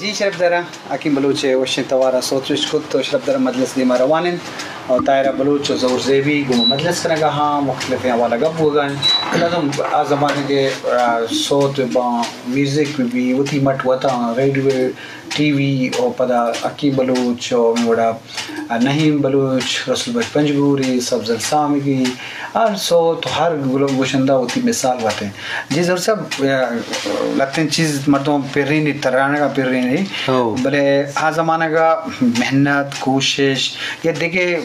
جی شرف دارا، حکیم بلوچ ءِ وشیں توار ءَ سوت پیش کت تو شرف دارا مجلس دیما روان انت اور طاہرہ بلوچ اور ظہور زیبی گوں مجلس کنگا ہاں، مختلف حوالہ گپ بوگا ہیں۔ لازم آ زمانے کے، آ، سوت باں، میوزک بھی وتی مٹ وتاں، ریڈیو، ٹی وی اور پدا حکیم بلوچ اور وڑا نعیم بلوچ، رسول بخش پنجگوری، سبزل سامگی، ہر سوت، ہر گل-، گشندہ وتی مثال وت انت۔ جی ظہور صاحب، لہتیں چیز مردم پرینی، ترانگا پرینی، ہو۔ بلے آ زمانگا محنت، کوشش یا دگہ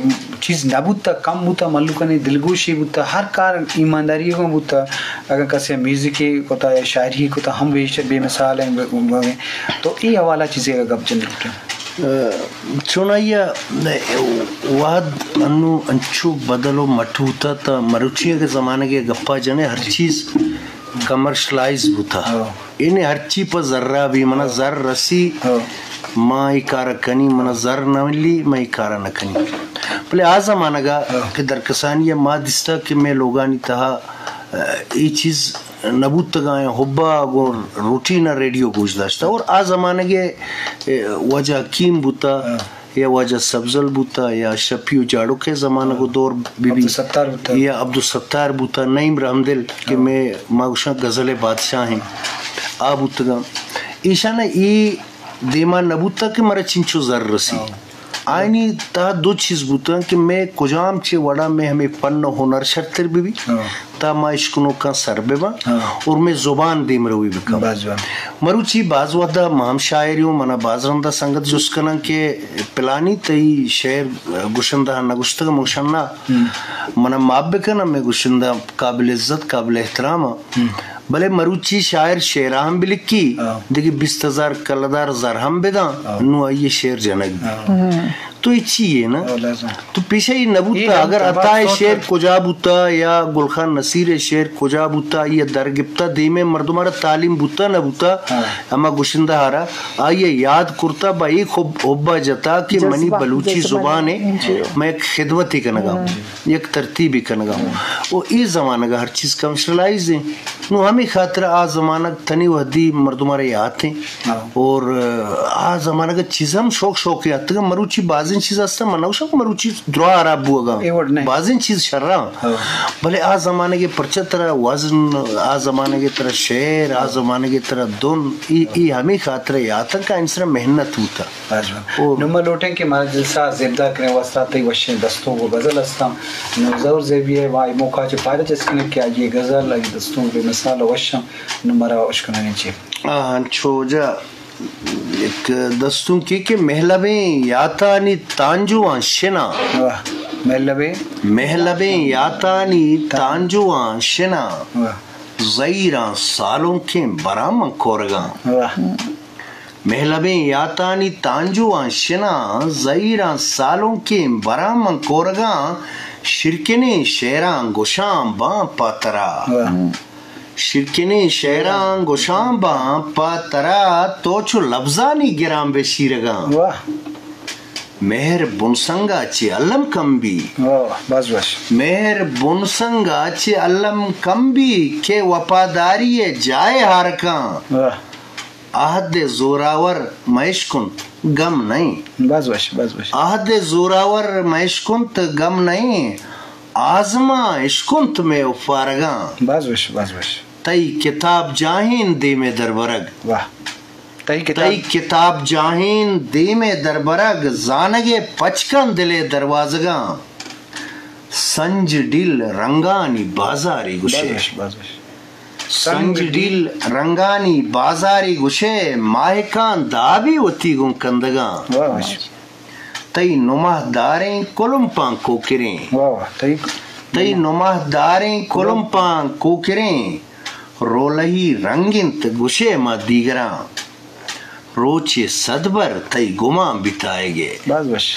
چیز نہ بوتا، کم بوتا، ملوکانی دلگوشی بوتا، ہر کار ایمانداری گوں بوتا۔ اگر کسے میوزک کتا یا شاعری کتا، ہم بے، بے مثال ہیں، بے، تو اے حوالہ چیزے گپ جن لوٹیں۔ چونائیا وہد انو انچو بدل و مٹ بوتا تا مروچی اگہ زمانگے گپا جنے ہر چیز کمرشلائز بوتا۔ ہاں۔ یعنی ہر چی پہ زرا بی، منا زر رسی، ہاں۔ ما ای کارا کنی، منا زر نہ ملی، ما ای کارا نہ کنی۔ بلے آ زمانگا کہ درکسانی ما دیستا کہ میں لوگانی تہا، اے چیز نہ بوتگاں، حبا گوں روٹین ءَ ریڈیو گوش داشتہ۔ اور آ زمانگے، اے، واجہ حکیم بوتا، ہاں۔ یا واجہ سبزل بوتا، یا شپیو جاڑوکے زمانگ و دور بی بی، عبدالستار بوتا۔ یا عبدالستار بوتا، نعیم رحمدل کہ ہاں۔ میں ما گوشاں غزل بادشاہ ہیں، آ بوتگاں۔ ایشانہ ای دیما نہ بوتا کہ مرا چنچو زر رسی۔ ہاں۔ آئینی تہا دو چیز بوتاں کہ میں کجام چے وڑا میں ہمیں پن و ہنر شرتر بی بی، ہاں۔ تا ما اشکنوکاں سر بہ باں، ہاں۔ اور میں زبان دیمروی بکن۔ باز جوان۔ مروچی باز وحدہ ما ہم شاعری ہوں، منا باز رندا سنگت جست کنن کہ پلانی تئی شعر گشندہ نہ گشتگ، مشنا ہم۔ منا معاف بکن، میں گشندہ قابل عزت، قابل احترام ہاں۔ ہم۔ بلے مروچی شاعر شعرا ہم بلکی، ہاں۔ دگہ بیست ہزار کلدار زر ہم بداں، ہاں۔ نو آئی شعر جنگ بی۔ ہاں۔ تو اے چی ہے نا؟ ہاں، لازم۔ تو پیشہ ای نہ بوتا، اگر عطا شعر کجا بوتا یا گل خان نصیر شعر کجا بوتا، یہ در گپتا دیمے مردم را تعلیم بوتا نہ بوتا، ہاں۔ ہما گشندہ ہارا، آئی یاد کرتا با ایک حب، حبا جتا کہ منی بلوچی زبان ہے، میں ایک خدمتی کنگا ہوں۔ یک ترتیبی کنگا ہوں۔ و اے زمانگا ہر چیز کمرشلائز ہیں۔ نو ہمیں خاطر آ زمانگ تنی وحدی مردم آرے آتے ہیں۔ ہاں۔ اور آ زمانگا چیز ہم شوق شوق آتے ہیں۔ مروچی بازیں چیز ہستا، من نہ گوشاں کہ مروچی درا خراب بوگا۔ اے وڑ نہیں۔ بازیں چیز شرا۔ ہاں۔ بلے آ زمانگے پرچہ ترا وزن، آ زمانگے ترا شعر، آ زمانگے ترا دن، ای، ای ہمیں خاطر آتن کا انسرا محنت ہوتا۔ باز وش۔ او۔ نوں ما لوٹیں کہ مارا جلسہ ءَ زیبدار کنگ ءِ واستہ تئی وشیں دستونک ءُ غزل استاں۔ نوں ظہور زیبی ءَ ما اے موقع ءَ چہ پائدہ چست کنیں کہ آئی ءِ غزل، آئی ءِ دستونک بے مثال ءُ وش اَنت۔ نوں مارا اشکنگیں چے؟ آ، انچو جا یک دستونکے کہ مہلبیں یاتانی تانجواں شناں۔ واہ، مہلبیں۔ مہلبیں یاتانی تانجواں شناں۔ واہ۔ زہیراں سالونکیں براں من کورگاں۔ واہ۔ مہلبیں یاتانی تانجواں شناں، زہیراں سالونکیں براں من کورگاں، شیرکنیں شعراں گوشاں باں پہ ترا۔ واہ۔ شیرکنیں شعراں گوشاں باں پہ ترا، تو چو لبزانی گراں بہ شیرگاں۔ واہ۔ مہر بنسنگا چہ الم کم بی۔ واہ، باز وش۔ مہر بنسنگا چہ الم کم بی، کہ وپاداری ءِ جاہ ءَ ہارکاں۔ واہ۔ عہد ءِ زوراور مہ اشکنت گم نئیں۔ باز وش، باز وش۔ عہد ءِ زوراور مہ اشکنت گم نئیں، آزماں اشکنت مئے اپارگاں۔ باز وش، باز وش۔ تئی کتاب جاہین دیم ءِ دربرگ۔ واہ۔ تئی کتاب۔ تئی کتاب جاہین دیم ءِ دربرگ، زانگ ءِ پچکاں دل ءِ دروازگاں۔ سنج ڈیل رنگانی بازارے گوشے۔ باز وش، باز وش۔ سنج ڈیل رنگانی بازارے گوشے، ماہکاں دابی وتی گوں کندگاں۔ واہ، واہ۔ تئی نماہ داریں کلمپاں کوکریں۔ واہ، واہ۔ تئی، تئی نماہ داریں کلمپاں کوکریں، رولہی رنگ انت گوشے ما دیگراں۔ روچے صد بر تئی گمان بیتائیگے۔ باز وش۔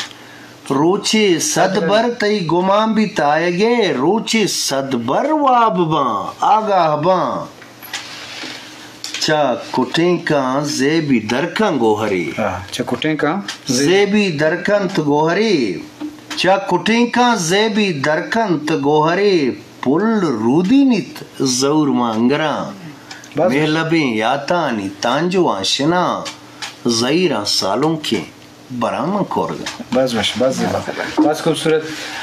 روچے صد بر تئی گمان بیتائیگے، روچے صد بر واب باں، آگاہ باں۔ چہ کٹینکاں زیبی درکاں گوہرے۔ ہاں، چہ کٹینکاں زیبی درکنت گوہرے۔ چہ کٹینکاں زیبی درکنت گوہرے۔ پل رودینیت زور مانگراں۔ بس۔ مہلبیں یاتانی تانجواں شناں، زہیراں سالونکیں براں من کورگاں۔ بس بس، بس زیبا۔ بس خوبصورت۔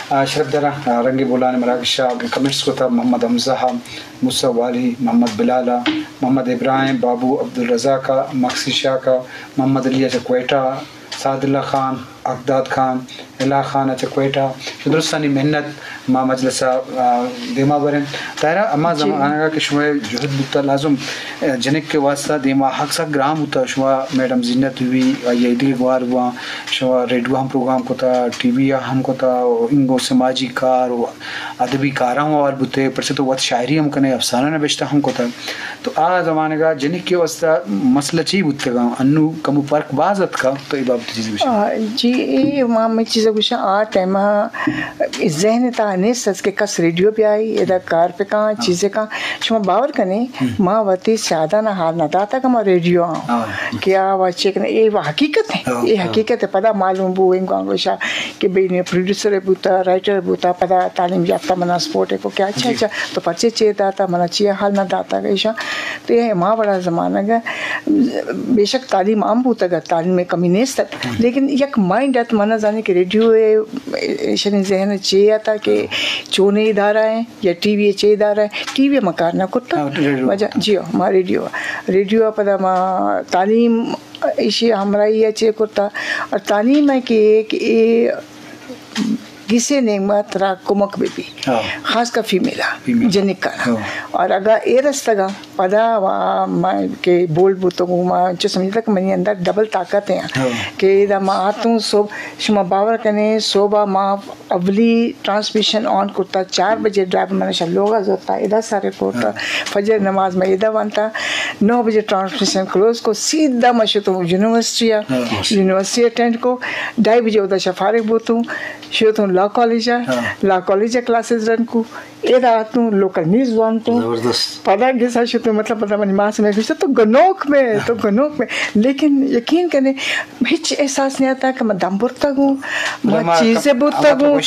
آ، شرپ دارا، آ، رنگ بولان مراگش ءَ کمنٹس کتا، محمد حمزہ ءَ، موسیٰ والی، محمد بلال ءَ، محمد ابراہیم، بابو عبدالرزاق ءَ، مکسی شاک ءَ، محمد علی ءَ چہ کوئٹہ، سعد اللہ خان، اقداد خان، الہ خان ءَ چہ کوئٹہ، شما درستانی محنت ما مجلس ءَ، آ، دیما بریں۔ طاہرہ، ہما جی۔ زمانگ ءَ کہ شما جہد بوتا لازم، آ، جنک کے واسطہ دیما حق سک گران بوتا، شما میڈم زینت بی، آئی ءَ دیگہ گوار بواں، شما ریڈیو ہم پروگرام کتا، ٹی وی ءَ ہم کتا، و انگو سماجی کار و ادبی کاراں حوال بوتے، پرچہ تو وت شاعری ہم کنے، افسانہ نبشتہ ہم کتا۔ تو آ زمانگ ءَ جنک کے واسطہ مسئلہ چی بوتگاں؟ انو کمو فرق باز اتکا، تو اے بابت چیزے گوشے؟ آ، جی، اے ما ہمے چیزے گوشاں، آ ٹائم ءَ ذہن ءِ تہا نیست است کہ کس ریڈیو بیائی، ادا کار پہ کاں، ہاں۔ چیزے کاں۔ شما باور کنے، ہم۔ ما وتی شادان ءَ حال نہ داتا کہ ما ریڈیو آں۔ ہاں۔ کہ آ وا چیک نہ، اے وا حقیقت ہے، ہاں، اے ہاں۔ حقیقت ہے۔ پدا معلوم بو، انگو گوشا کہ بھئی نے پروڈیوسر بوتا، رائٹر بوتا، پدا تعلیم یافتہ منا سپورٹ کو کیا اچھا، جی۔ اچھا، تو پرچے چے داتا، منا چیا حال نہ داتا گیشا۔ تو اے ما بڑا زمانگ ءَ، بے شک تعلیم عام بوتگ ءَ، تعلیم ءِ کمی نیست ات، ہم۔ لیکن یک مائنڈ ات، منا زانی کہ ریڈیو ءِ، ایشانی ذہن ءَ چے آتا کہ چونے ادارہ ہیں یا ٹی وی ءِ چے ادارہ ہیں، ٹی وی ءَ ما کار نہ کرتا۔ ہاں، ریڈیو۔ مجا-، جی ہاں، ما ریڈیو، ریڈیو ءَ پدا ما تعلیم ایشی ہمراہی ءَ چے کرتا، اور تعلیم ہے کہ ایک اے گسے نیمگا ترا کمک بہ بی، ہاں۔ خاص کر فیمیل ءَ، فیمیل۔ جنک ءَ۔ ہاں۔ اور اگا اے رستگا پدا وا ما کہ بولڈ بوتگوں، ما چو سمجھتا کہ منی اندر ڈبل طاقت ہیں، ہاں۔ کہ ادا ما آتوں صبح، شما باور کنے، صبح ما اولی ٹرانسمیشن آن کرتا، چار بجے ڈرائیور منا شا لوگا زرتا، ادا سارے کرتا، ہاں۔ فجر نماز ما ادا وانتا، نو بجے ٹرانسمیشن کلوز کو، سیدھا ما شتوں یونیورسٹی ءَ، ہاں۔ یونیورسٹی اٹینڈ کو، ڈھائی بجے ادا شا فارغ بوتوں، شتوں لا کالج ءَ، ہاں۔ لا کالج ءَ کلاسز رن کو، ادا آتوں لوکل نیوز وانتوں۔ زبردست۔ پدا گسا شتوں، مطلب، پدا منی ماس میں گوشت، تو گنوک میں، تو گنوک میں۔ لیکن یقین کنے، ہچ احساس نہیں آتا کہ میں دم برتگوں، میں چیزیں برتگوں۔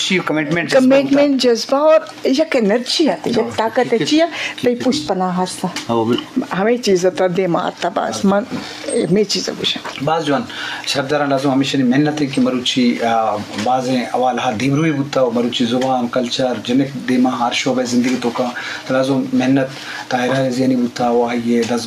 کمٹمنٹ، جذبہ اور یک انرجی آتی، یک طاقت اچھی ہے، تئی پشت پناہ ہستا۔ ہاں، بالکل۔ ہمے چیز ترا دیما آتا، بس من ہمے چیز گوشاں۔ باز جوان، شرپداراں لازم ہمیشانی محنت ہے کہ مروچی، آ، بازیں حوالہ دیمروی بوتا و مروچی زبان، کلچر، جنک دیما ہر شعبہ زندگی توکا تو لازم محنت طاہرہ رضیانی بوتا و آئی دست